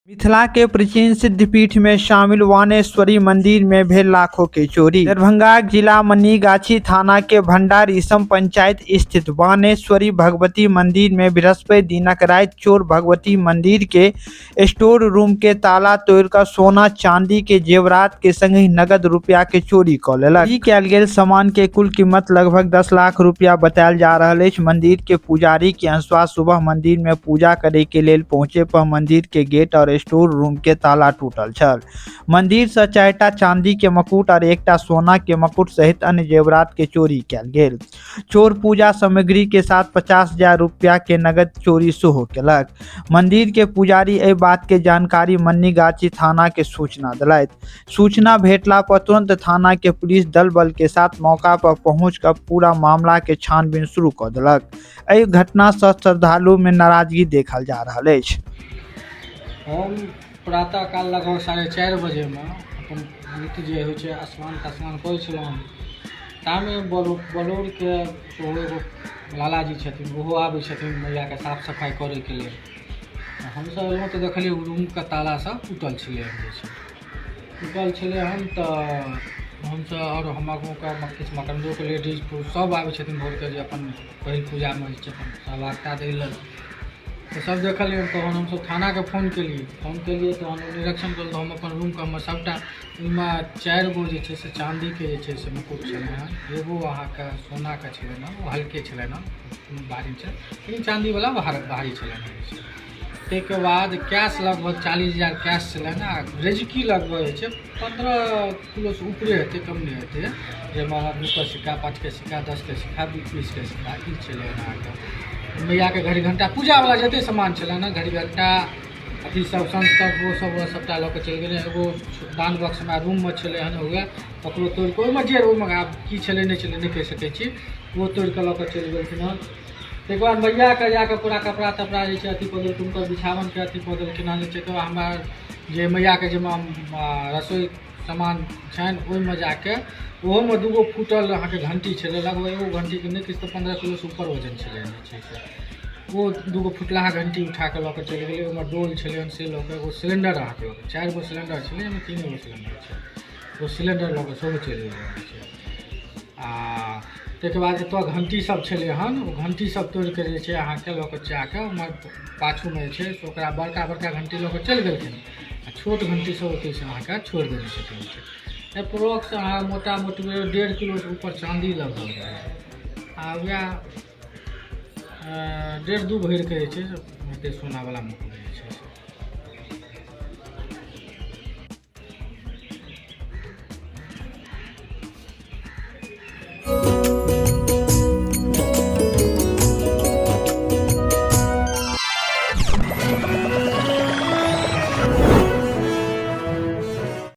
मिथिला के प्राचीन सिद्धपीठ में शामिल वाणेश्वरी मंदिर में भेल लाखों के चोरी। दरभंगा जिला मनीगाछी थाना के भंडारीसम पंचायत स्थित वाणेश्वरी भगवती मंदिर में बृहस्पति दिनक राति चोर भगवती मंदिर के स्टोर रूम के ताला तोड़ि कऽ सोना चांदी के जेवरात के संगहि नगद रुपया के चोरी कऽ लेलक। चोरी कयल गेल सामान के कुल कीमत लगभग 10 लाख रुपया बतायल जा रहल अछि। मंदिर के पुजारी के अनुसार सुबह मंदिर में पूजा करे के लेल पहुंचे पर मंदिर के गेट और स्टोर रूम के ताला टूटल छल। मंदिर से 4टा चांदी के मुकुट और 1टा सोना के मुकुट सहित अन्य जेवरात के चोरी कयल गेल। चोर पूजा सामग्री के साथ 50,000 रुपया के नगद चोरी सेहो केलक। मंदिर के पुजारी एहि बात के जानकारी मनीगाछी थाना के सूचना देलथि। सूचना भेटला पर तुरंत थाना के पुलिस दल बल के साथ मौका पर पहुंच कर पूरा मामला के छानबीन शुरू कऽ देलक। एहि घटना से श्रद्धालु में नाराजगी देखल जा रहल अछि। हम प्रातःकाल लगभग 4:30 बजेमे अपन नित्य जे होइ छै स्नान तस्नान करै छलहुँ हन। तामे बलौरके ओहो एगो लालाजी छथिन, ओहो आबै छथिन मैयाके साफ सफाइ करैके लेल। हमसब एलहुँ तऽ देखलियै रूमके ताला सब टूटल छलै हन, जे छै टूटल छलै हन। तऽ हमसब आओर हमरा गाँवके किछु मकरन्दोके लेडीज पुरुष सब आबै छथिन भोरके, जे अपन पहिल पूजामे जे छै अपन सहभागिता दै लेल। तऽ सब देखलियै। तहन हमसब थानाके फोन केलियै, तहन ओ निरीक्षण केलहुँ। तऽ हम अपन रूमके हमर सबटा ओहिमे 4 गो जे छै से चाँदीके जे छै से मुकुट छलै हन, एगो अहाँके सोनाके छलै हन, ओ हल्के छलै हन, भारी छै लेकिन चाँदीवला भारी छलै हन जे छै। ताहिके बाद कैश लगभग 40,000 कैश छलै हन, आ रजकी लगभग जे छै 15 किलोसँ ऊपरे हेतै, कम नहि हेतै, जाहिमे 2 के सिक्का, 5 के सिक्का, 10 के सिक्का, 20 के सिक्का ई छलै हन। अहाँके मैयाके घड़ी घण्टा पूजावला जतेक सामान छलै ने, घड़ी घण्टा अथी सब संत सब ओ सब सबटा लऽ कऽ चलि गेलै। एगो दान बक्स हमरा रूममे छलै हन, उएह ककरो तोड़ि कऽ ओहिमे जे ओहिमे आब की छलै नहि छलै नहि कहि सकै छी, ओ तोड़ि कऽ लऽ कऽ चलि गेलखिन हन। ताहिके बाद मैयाके जाकऽ पूरा कपड़ा तपड़ा जे छै अथी कऽ देलखिन, हुनकर बिछावनके अथी कऽ देलखिन हन जे छै। ताहिके बाद हमरा जे मैयाके जे रसोई सामान छनि ओहिमे जाके ओहोमे 2 गो फूटल अहाँके घण्टी छलै। लगभग एगो घण्टीके नहि किछु तऽ 15 किलोसँ ऊपर वजन छलै जे छै से। ओ 2 गो फुटलाहा घण्टी उठा कऽ लऽ कऽ चलि गेलै। ओहिमे डोल छलै हन से लऽ कऽ, एगो सिलेण्डर अहाँके लऽ कऽ, 4 गो सिलेण्डर छलै, ओहिमे 3 गो सिलेण्डर छै, ओ सिलेण्डर लऽ कऽ सेहो चलि गेलै छै। आ ताहिके बाद एतऽ घण्टी सब छलै हन, ओ घण्टी सब तोड़िके जे छै अहाँके लऽ कऽ जाकऽ ओम्हर पाछूमे जे छै से ओकरा बड़का बड़का घण्टी लऽ कऽ चलि गेलखिन, आ छोट घण्टी सब ओतहिसँ अहाँके छोड़ि देने छथिन। एप्रोक्स अहाँ मोटा मोटी 1.5 किलोसँ ऊपर चाँदी लगभग रहै, आ वएह 1.5-2 भरिके जे छै से हेतै सोनावला मुकुट जे छै से।